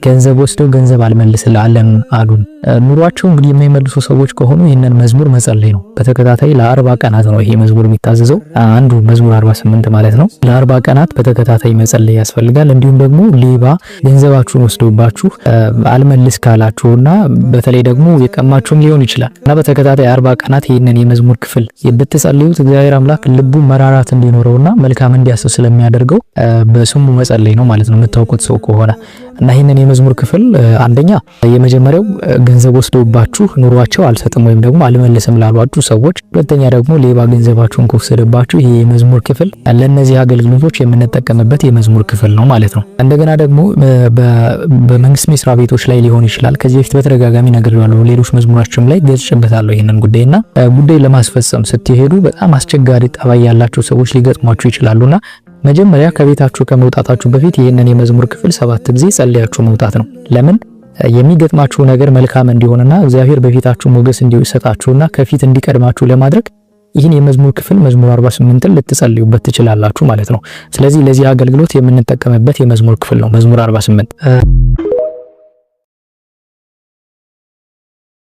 ገንዘብ ወስደው ገንዘብ አልመልስልአለን አሉን። ኑሯቸው እንግዲህ የማይመልሱ ሰዎች ከሆኑ ይህንን መዝሙር መጸለይ ነው። በተከታታይ ለ40 ቀናት ነው ይሄ መዝሙር የሚታዘዘው። አንዱ መዝሙር 48 ማለት ነው። ለ40 ቀናት በተከታታይ መጸለይ ያስፈልጋል። እንዲሁም ደግሞ ሌባ ገንዘባችሁን ወስዶባችሁ አልመልስ ካላችሁና በተለይ ደግሞ የቀማችሁም ሊሆን ይችላል እና በተከታታይ 40 ቀናት ይህንን የመዝሙር ክፍል ብትጸልዩት እግዚአብሔር አምላክ ልቡ መራራት እንዲኖረውና መልካም እንዲያስብ ስለሚያደርገው በስሙ መጸለይ ነው ማለት ነው፣ የምታውቁት ሰው ከሆነ። እና ይህንን የመዝሙር ክፍል አንደኛ የመጀመሪያው ገንዘብ ወስዶባችሁ ኑሯቸው አልሰጥም ወይም ደግሞ አልመልስም ላሏችሁ ሰዎች፣ ሁለተኛ ደግሞ ሌባ ገንዘባችሁን ከወሰደባችሁ ይሄ የመዝሙር ክፍል ለእነዚህ አገልግሎቶች የምንጠቀምበት የመዝሙር ክፍል ነው ማለት ነው። እንደገና ደግሞ በመንግስት መስሪያ ቤቶች ላይ ሊሆን ይችላል። ከዚህ በፊት በተደጋጋሚ ነግሬዋለሁ፣ ሌሎች መዝሙራችንም ላይ ገልጬበታለሁ ይህንን ጉዳይና ጉዳይ ለማስፈጸም ስትሄዱ በጣም አስቸጋሪ ጠባይ ያላቸው ሰዎች ሊገጥሟችሁ ይችላሉና መጀመሪያ ከቤታችሁ ከመውጣታችሁ በፊት ይህንን የመዝሙር ክፍል 7 ጊዜ ጸልያችሁ መውጣት ነው። ለምን? የሚገጥማችሁ ነገር መልካም እንዲሆንና እግዚአብሔር በፊታችሁ ሞገስ እንዲሰጣችሁና ከፊት እንዲቀድማችሁ ለማድረግ ይህን የመዝሙር ክፍል መዝሙር 48ን ልትጸልዩበት ትችላላችሁ ማለት ነው። ስለዚህ ለዚህ አገልግሎት የምንጠቀምበት የመዝሙር ክፍል ነው መዝሙር 48።